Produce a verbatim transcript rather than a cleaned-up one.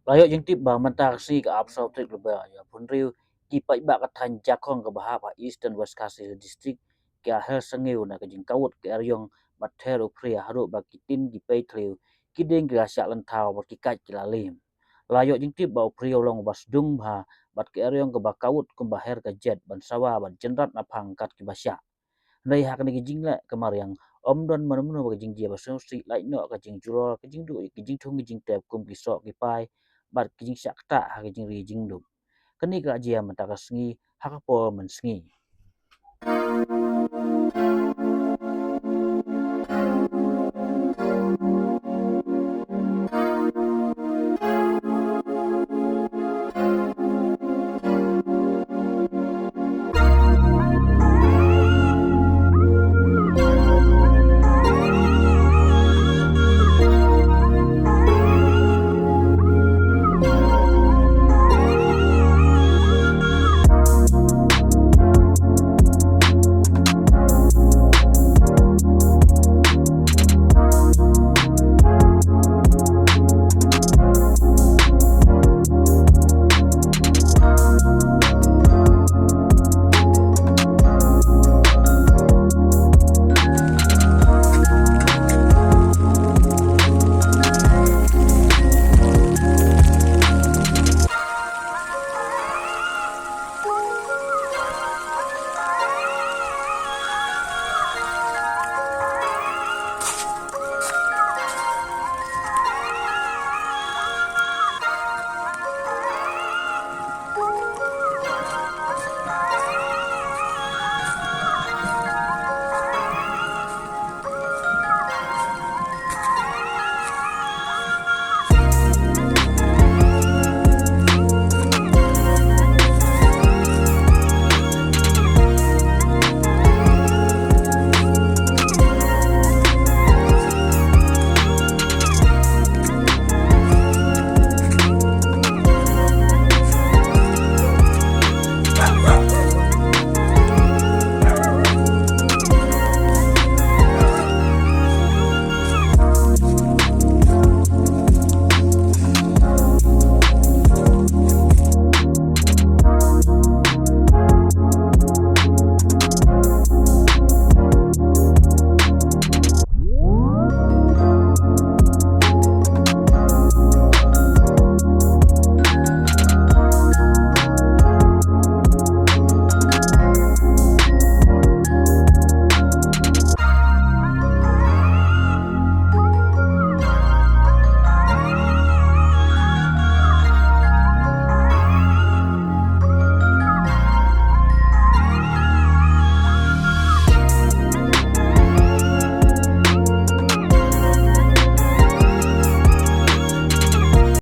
La ïoh jingtip ba mynta ka sngi ka arphew saw tarik Lber ïa phew hynriew, ki paidbah ka thaiñ Jakhong kaba hap ha Eastern West Khasi Hills District ki la her sngewsih na ka jingkawut ka eriong bad ther u phria haduh ba ki tin ki pei thliew, ki dieng ki la shah lynthaw bad ki kait ki la liem. La ïoh jingtip ba u phria u long uba sdung bha bad ka eriong kaba kawut kumba her ka jet ban sawa bad jynrat na phang kat kiba shah. Hynrei ha kane ka jingleh ka mariang, ym don mano mano ba ka jingjia ba sngewsih, lait noh ka jingjulor, ka jingduh, ka jingthung, ka jingtep kum ki soh ki pai bad ka jingshah ktah ha ka jingri jingdup. Kane ka la jia mynta ka sngi ha ka por mynsngi.